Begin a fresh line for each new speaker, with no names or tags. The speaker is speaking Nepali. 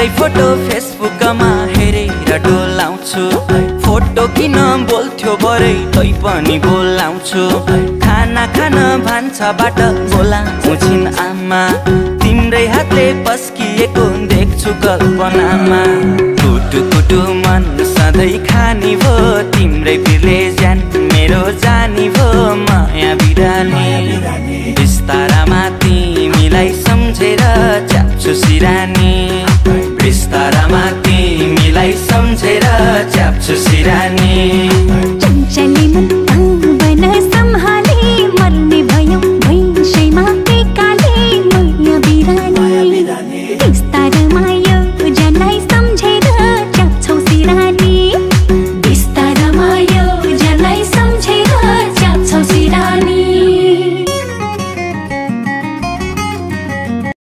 तिम्रै फोटो फेसबुकमा हेरेर डोलाउँछु। फोटो किन बोल्थ्यो बरै तै पनि बोलाउँछु। खाना खान भान्साबाट बोलाउँछिन् आमा, तिम्रै हातले पस्किएको देख्छु कल्पनामा। कुटु कुटु मन सधैँ खानी भो, तिम्रै पिरले ज्यान मेरो जानी भो माया बिरानी। बिस्तारामा तिमीलाई सम्झेर च्याप्छु सिरानी, बिस्तारामा तिमीलाई सम्झेर च्याप्छु सिरानी।